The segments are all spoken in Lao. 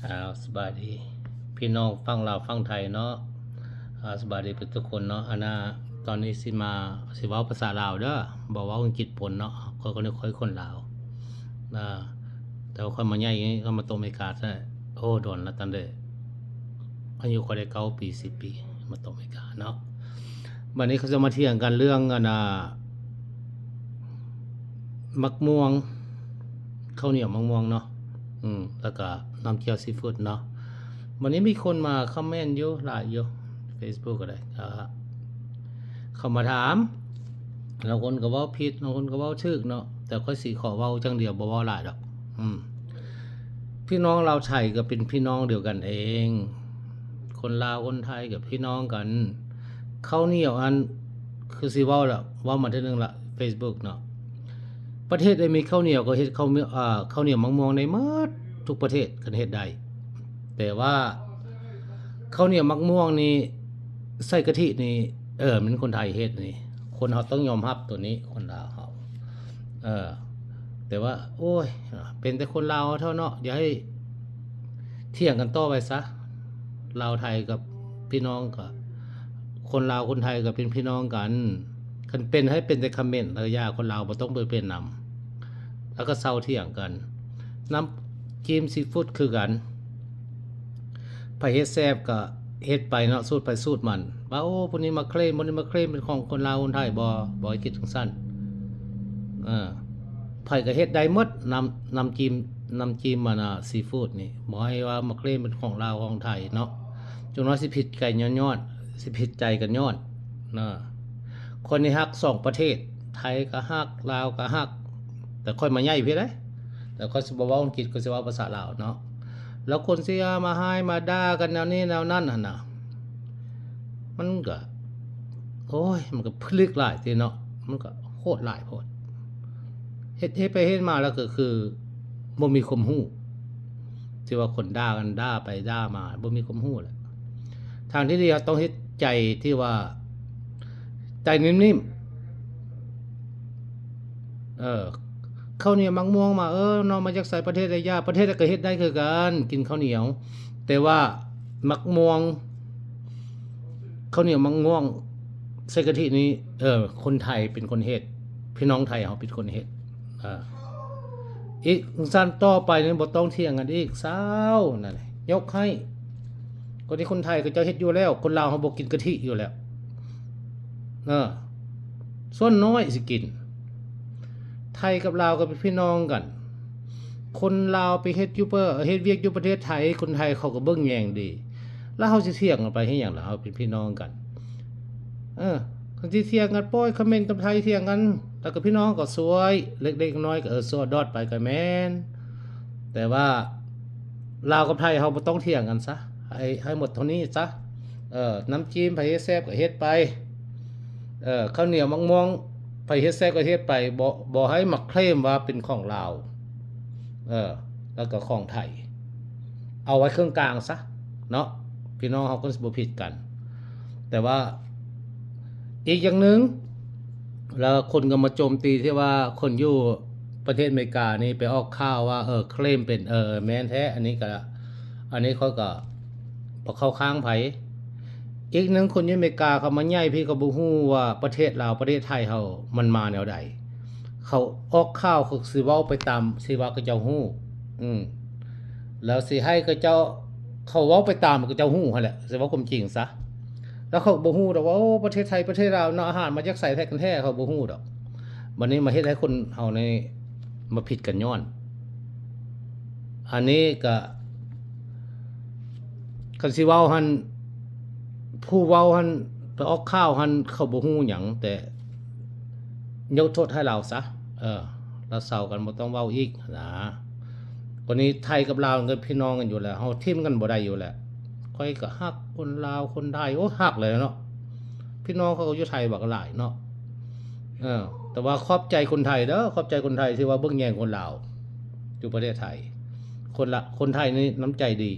ອ້າວ ສະບາຍດີພີ່ນ້ອງຝັ່ງລາວຝັ່ງໄທເນາະ. ອ່າ ສະບາຍດີເບິດທຸກຄົນເນາະ. ອັນນ່າ ຕອນນີ້ຊິມາ ຊິເວົ້າພາສາລາວເດີ ບໍ່ເວົ້າອັງກິດປົນເນາະ. ຂ້ອຍ ຂ້ອຍ ຂ້ອຍຄົນລາວ ອ່າ ແຕ່ວ່າຂ້ອຍມາໃຫຍ່ ຂ້ອຍມາຕົກອາເມລິກາແທ້ ໂອ້ ດົນລະ ຕັ້ງແຕ່ອາຍຸຂ້ອຍໄດ້ເກົ້າປີ ສິບປີ ມາຕົກອາເມລິກາເນາະ. ບັດນີ້ເຂົາຈະມາຖຽງກັນເລື່ອງ ອັນນ່າ ໝາກມ່ວງ ເຂົ້າໜຽວໝາກມ່ວງເນາະ ອືມ ແລ້ວກະນ້ຳແຈ່ວຊີຟູດເນາະ. ບັດນີ້ມີຄົນມາຄອມເມັນຢູ່ຫຼາຍຢູ່ ເຟສບຸກກະໄດ້ ກະເຂົ້າມາຖາມ ລາງຄົນກະເວົ້າຜິດ ລາງຄົນກະເວົ້າຖືກເນາະ. ແຕ່ຂ້ອຍຊິຂໍເວົ້າຢ່າງດຽວ ບໍ່ເວົ້າຫຼາຍດອກ ອືມ ພີ່ນ້ອງລາວໄທກະເປັນພີ່ນ້ອງດຽວກັນເອງ ຄົນລາວຄົນໄທກະພີ່ນ້ອງກັນ. ເຂົ້າໜຽວອັນ ຄືຊິເວົ້າລະ ເວົ້າມາເທື່ອໜຶ່ງລະ ເຟສບຸກເນາະ. ປະເທດໃດມີເຂົ້າໜຽວກະເຮັດເຂົ້າ ເຂົ້າໜຽວໝາກມ່ວງໄດ້ໝົດ ທຸກປະເທດຄັນເຮັດໄດ້. ແຕ່ວ່າເຂົ້າໜຽວໝາກມ່ວງນີ້ ໃສ່ກະທິນີ້ ເອີ ແມ່ນຄົນໄທເຮັດນີ້ ຄົນເຮົາຕ້ອງຍອມຮັບໂຕນີ້ ຄົນລາວເຮົາ ເອີ ແຕ່ວ່າ ໂອ້ຍ ເປັນແຕ່ຄົນລາວເຮົາເທົ່າເນາະ ຢ່າໃຫ້ຖຽງກັນຕໍ່ໄປຊະ. ລາວໄທກັບພີ່ນ້ອງກະ ຄົນລາວຄົນໄທກະເປັນພີ່ນ້ອງກັນ. ຄັນເປັນໃຫ້ເປັນແຕ່ຄອມເມັນ ແລ້ວຢ່າ ຄົນລາວບໍ່ຕ້ອງໄປເປັນນຳ ແລ້ວກະເຊົາຖຽງກັນ. ນ້ຳຈິ້ມຊີຟູດຄືກັນ ໃຜເຮັດແຊບກະເຮັດໄປເນາະ ສູດໃຜສູດມັນ ວ່າ ໂອ້ ຜູ້ນີ້ມາເຄລມ ຜູ້ນີ້ມາເຄລມເປັນຂອງຄົນລາວຄົນໄທ ບໍ່ ບໍ່ໃຫ້ຄິດຈັ່ງຊັ້ນ ເອີ ໃຜກະເຮັດໄດ້ໝົດ ນ້ຳ ນ້ຳຈິ້ມ ນ້ຳຈິ້ມ ອັນນ່າ ຊີຟູດນີ້ ບໍ່ໃຫ້ວ່າມາເຄລມເປັນຂອງລາວຂອງໄທເນາະ. ຈົນວ່າຊິຜິດໃຈຍ້ອນ ຊິຜິດໃຈກັນຍ້ອນ ເນາະ. ຂ້ອຍນີ້ຮັກສອງປະເທດ ໄທກະຮັກ ລາວກະຮັກ ແຕ່ຂ້ອຍມາໃຫຍ່ພີ້ໃດ໋ ແຕ່ຂ້ອຍຊິບໍ່ເວົ້າອັງກິດ ຂ້ອຍຊິເວົ້າພາສາລາວເນາະ. ແລ້ວຄົນຊິມາຮ້າຍມາດ່າກັນແນວນີ້ແນວນັ້ນຫັ້ນນະ ມັນກະ ໂອ້ຍ ມັນກະຜະລິກຫຼາຍຕິເນາະ ມັນກະໂຫດຫຼາຍໂພດ. ເຮັດ ເຮັດໄປເຮັດມາແລ້ວກະຄືບໍ່ມີຄວາມຮູ້ ທີ່ວ່າຄົນດ່າກັນ ດ່າໄປດ່າມາ ບໍ່ມີຄວາມຮູ້ແຫຼະ. ທາງທີ່ດີເຮົາຕ້ອງເຮັດໃຈທີ່ວ່າ ໃຈນິ້ມໆ ເອີ ເຂົ້າໜຽວໝາກມ່ວງມາ ເອີ ນ້ອງມາຈາກໃສ ປະເທດໃດ ຢ່າ ປະເທດໃດກະເຮັດໄດ້ຄືກັນ ກິນເຂົ້າໜຽວ ແຕ່ວ່າໝາກມ່ວງ ເຂົ້າໜຽວໝາກມ່ວງໃສ່ກະທິນີ້ ເອີ ຄົນໄທເປັນຄົນເຮັດ ພີ່ນ້ອງໄທເຮົາເປັນຄົນເຮັດ ເອີ ອີກຊັ້ນຕໍ່ໄປນີ້ບໍ່ຕ້ອງຖຽງກັນອີກ ເຊົາ ນັ້ນ ຍົກໃຫ້. ກະທີ່ຄົນໄທເຂົາເຈົ້າເຮັດຢູ່ແລ້ວ ຄົນລາວເຮົາບໍ່ກິນກະທິຢູ່ແລ້ວ ເອີ ສ່ວນນ້ອຍຊິກິນ. ໄທກັບລາວກະເປັນພີ່ນ້ອງກັນ ຄົນລາວໄປເຮັດຢູ່ປະ ເຮັດວຽກຢູ່ປະເທດໄທ ຄົນໄທເຂົາກະເບິ່ງແຍງດີ ແລ້ວເຮົາຊິຖຽງກັນໄປເຮັດຫຍັງລະ ເຮົາເປັນພີ່ນ້ອງກັນ ເອີ ຄັນຊິຖຽງກັນ ປ່ອຍຄອມເມັນກັບໄທຖຽງກັນ ແລ້ວກະພີ່ນ້ອງກະຊ່ວຍ ເລັກໆນ້ອຍໆກະ ເອີ ຊົ່ວດອດໄປກະແມ່ນ. ແຕ່ວ່າລາວກັບໄທເຮົາບໍ່ຕ້ອງຖຽງກັນຊະ ໃຫ້ ໃຫ້ໝົດເທົ່ານີ້ຊະ ເອີ ນ້ຳຈິ້ມໃຜເຮັດແຊບກະເຮັດໄປ ເອີ ເຂົ້າໜຽວໝາກມ່ວງໃຜເຮັດແຊບກະເຮັດໄປ ບໍ່ ບໍ່ໃຫ້ມາເຄລມວ່າເປັນຂອງລາວ ເອີ ແລ້ວກະຂອງໄທ ເອົາໄວ້ເຄິ່ງກາງຊະເນາະ ພີ່ນ້ອງເຮົາກະຊິບໍ່ຜິດກັນ. ແຕ່ວ່າອີກຢ່າງໜຶ່ງ ແລ້ວຄົນກະມາໂຈມຕີທີ່ວ່າຄົນຢູ່ປະເທດອາເມລິການີ້ໄປອອກຂ່າວວ່າ ເອີ ເຄລມເປັນ ເອີ ແມ່ນແທ້ ອັນນີ້ກະ ອັນນີ້ຂ້ອຍກະບໍ່ເຂົ້າຂ້າງໃຜ. ອີກໜຶ່ງ ຄົນຢູ່ອາເມລິກາເຂົາມາໃຫຍ່ພີ້ ເຂົາບໍ່ຮູ້ວ່າປະເທດລາວ ປະເທດໄທເຮົາມັນມາແນວໃດ ເຂົາອອກຂ່າວ ເຂົາຊິເວົ້າໄປຕາມທີ່ວ່າເຂົາເຈົ້າຮູ້ ອືມ ແລ້ວຊິໃຫ້ເຂົາເຈົ້າ ເຂົາເວົ້າໄປຕາມເຂົາເຈົ້າຮູ້ຫັ້ນແຫຼະ ຊິເວົ້າຄວາມຈິງຊະ. ແລ້ວເຂົາບໍ່ຮູ້ດອກວ່າ ໂອ້ ປະເທດໄທ ປະເທດລາວເນາະ ອາຫານມາຈາກໃສແທ້ກັນແທ້ ເຂົາບໍ່ຮູ້ດອກ. ບັດນີ້ມາເຮັດໃຫ້ຄົນເຮົານີ້ມາຜິດກັນຍ້ອນ ອັນນີ້ກະ ຄັນຊິເວົ້າຫັ້ນ ຜູ້ເວົ້າຫັ້ນ ໄປອອກຂ່າວຫັ້ນ ເຂົາບໍ່ຮູ້ຫຍັງ ແຕ່ຍົກໂທດໃຫ້ລາວຊະ ເອີ ລາວເຊົາກັນ ບໍ່ຕ້ອງເວົ້າອີກຫັ້ນນາ. ກະນີ້ໄທກັບລາວມັນກະພີ່ນ້ອງກັນຢູ່ແລ້ວ ເຮົາຖິ້ມກັນບໍ່ໄດ້ຢູ່ແລ້ວ. ຂ້ອຍກະຮັກຄົນລາວຄົນໄທ ໂອ້ ຮັກແຫຼະເນາະ ພີ່ນ້ອງເຂົາກະຢູ່ໄທບັກຫຼາຍເນາະ ເອີ ແຕ່ວ່າຂອບໃຈຄົນໄທເດີ ຂອບໃຈຄົນໄທທີ່ວ່າເບິ່ງແຍງຄົນລາວຢູ່ປະເທດໄທ ຄົນລາ ຄົນໄທນີ້ນ້ຳໃຈດີ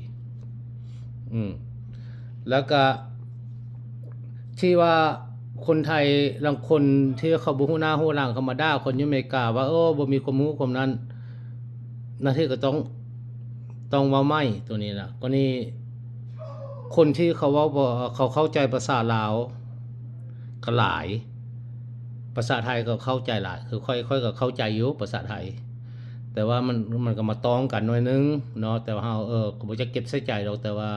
ອືມ ແລ້ວກະທີ່ວ່າຄົນໄທລາງຄົນທີ່ເຂົາບໍ່ຮູ້ໜ້າຮູ້ຫຼັງ ເຂົາມາດ່າຄົນຢູ່ອາເມລິກາວ່າ ເອີ ບໍ່ມີຄວາມຮູ້ຄວາມນັ້ນ ໜ້າທີ່ກະຕ້ອງ ຕ້ອງເວົ້າໃໝ່ໂຕນີ້ນະ. ກໍນີ້ ຄົນທີ່ເຂົາເວົ້າບໍ່ ເຂົາເຂົ້າໃຈພາສາລາວກໍຫຼາຍ, ພາສາໄທກໍເຂົ້າໃຈຫຼາຍ. ຄືຂ້ອຍ ຂ້ອຍກໍເຂົ້າໃຈຢູ່ພາສາໄທ, ແຕ່ວ່າມັນ ມັນກໍມາຕ້ອງກັນໜ້ອຍໜຶ່ງເນາະ. ແຕ່ວ່າເຮົາ ເອີ ກໍບໍ່ຢາກເກັບໃສ່ໃຈດອກ, ແຕ່ວ່າ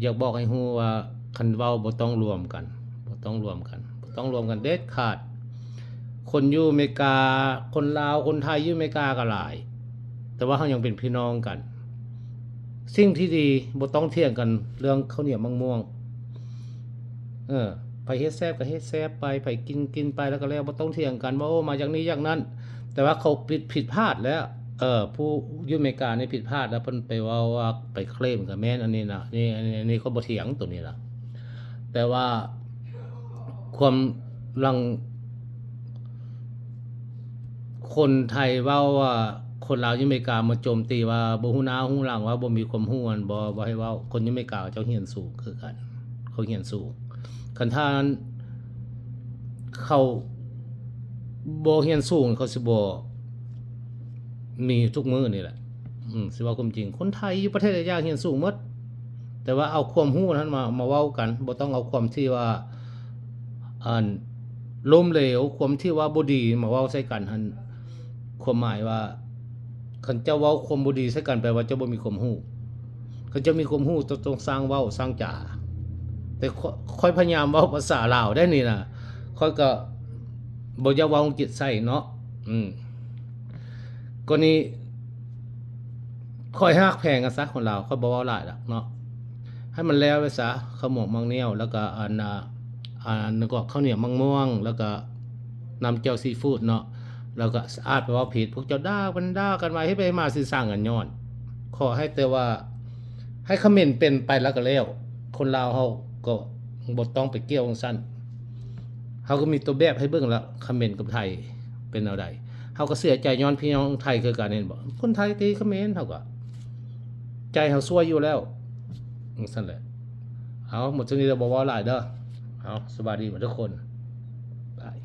ຢາກບອກໃຫ້ຮູ້ວ່າ ຄັນເວົ້າບໍ່ຕ້ອງລວມກັນ, ບໍ່ຕ້ອງລວມກັນ, ບໍ່ຕ້ອງລວມກັນເດັດຂາດ. ຄົນຢູ່ອາເມລິກາ, ຄົນລາວ, ຄົນໄທຢູ່ອາເມລິກາກໍຫຼາຍ, ແຕ່ວ່າເຮົາຍັງເປັນພີ່ນ້ອງກັນ. ສິ່ງທີ່ດີ ບໍ່ຕ້ອງຖຽງກັນເລື່ອງເຂົ້າໜຽວໝາກມ່ວງ. ເອີ ໃຜເຮັດແຊບກໍເຮັດແຊບໄປ, ໃຜກິນ ກິນໄປແລ້ວກໍແລ້ວ, ບໍ່ຕ້ອງຖຽງກັນວ່າ ໂອ້ ມາຈາກນີ້ຈາກນັ້ນ. ແຕ່ວ່າເຂົາຜິດ ຜິດພາດແລ້ວ, ເອີ ຜູ້ຢູ່ອາເມລິການີ້ຜິດພາດແລ້ວ, ເພິ່ນໄປເວົ້າວ່າ ໄປເຄລມກໍແມ່ນອັນນີ້ນະ. ນີ້ ອັນນີ້ ອັນນີ້ຂ້ອຍບໍ່ຖຽງໂຕນີ້ນະ, ແຕ່ວ່າຄວາມຫຼັງ ຄົນໄທເວົ້າວ່າ ຄົນລາວຢູ່ອາເມລິກາມາໂຈມຕີວ່າບໍ່ຮູ້ໜ້າຮູ້ຫຼັງ, ວ່າບໍ່ມີຄວາມຮູ້ ອັນ ບໍ່ ບໍ່ໃຫ້ເວົ້າ. ຄົນຢູ່ອາເມລິກາເຂົາເຈົ້າຮຽນສູງຄືກັນ, ເຂົາຮຽນສູງ. ຄັນຖ້າເຂົາບໍ່ຮຽນສູງ ເຂົາຊິບໍ່ມີທຸກມື້ນີ້ແຫຼະ. ອືມ ຊິເວົ້າຄວາມຈິງ, ຄົນໄທຢູ່ປະເທດໃດກໍຮຽນສູງໝົດ, ແຕ່ວ່າເອົາຄວາມຮູ້ນັ້ນມາ ມາເວົ້າກັນ, ບໍ່ຕ້ອງເອົາຄວາມທີ່ວ່າ ອັນ ລົ້ມເຫຼວ, ຄວາມທີ່ວ່າບໍ່ດີມາເວົ້າໃສ່ກັນຫັ້ນ. ຄວາມໝາຍວ່າ ຄັນເຈົ້າເວົ້າຄວາມບໍ່ດີໃສ່ກັນ ແປວ່າເຈົ້າບໍ່ມີຄວາມຮູ້. ຄັນເຈົ້າມີຄວາມຮູ້ ເຈົ້າຕ້ອງຊ່າງເວົ້າຊ່າງຈາ. ແຕ່ຂ້ອຍ ຂ້ອຍພະຍາຍາມເວົ້າພາສາລາວໄດ້ນີ້ນະ, ຂ້ອຍກໍບໍ່ຢາກເວົ້າອັງກິດໃສ່ເນາະ. ອືມ ກໍນີ້ ຂ້ອຍຮັກແພງກັນຊະ ຄົນລາວ, ຂ້ອຍບໍ່ເວົ້າຫຼາຍດອກເນາະ, ໃຫ້ມັນແລ້ວໄປຊະ. ເຂົ້າໝວກໝາກໜ້ຽວ ແລ້ວກໍອັນ ອາ ອັນນັ້ນກໍເຂົ້າໜຽວໝາກມ່ວງ ແລ້ວກໍນ້ຳແຈ່ວຊີຟູດເນາະ, ແລ້ວກໍອາດໄປເວົ້າຜິດ. ພວກເຈົ້າດ່າກັນ ດ່າກັນໄວ້ ເຮັດໄປເຮັດມາຊິສ້າງກັນຍ້ອນ. ຂໍໃຫ້ແຕ່ວ່າ ໃຫ້ຄອມເມັນເປັນໄປແລ້ວກໍແລ້ວ, ຄົນລາວເຮົາກໍບໍ່ຕ້ອງໄປກ່ຽວຈັ່ງຊັ້ນ. ເຮົາກໍມີຕົວແບບໃຫ້ເບິ່ງລະ, ຄອມເມັນກັບໄທເປັນແນວໃດ. ເຮົາກໍເສຍໃຈຍ້ອນພີ່ນ້ອງໄທຄືກັນ, ເຫັນບໍ່? ຄົນໄທຕີຄອມເມັນ ເຮົາກໍ ໃຈເຮົາຊ່ວຍຢູ່ແລ້ວ ຈັ່ງຊັ້ນແຫຼະ. ເອົາ ໝົດເທົ່ານີ້ເດີ, ບໍ່ເວົ້າຫຼາຍເດີ. ເອົາ ສະບາຍດີໝົດທຸກຄົນ. ບາຍ.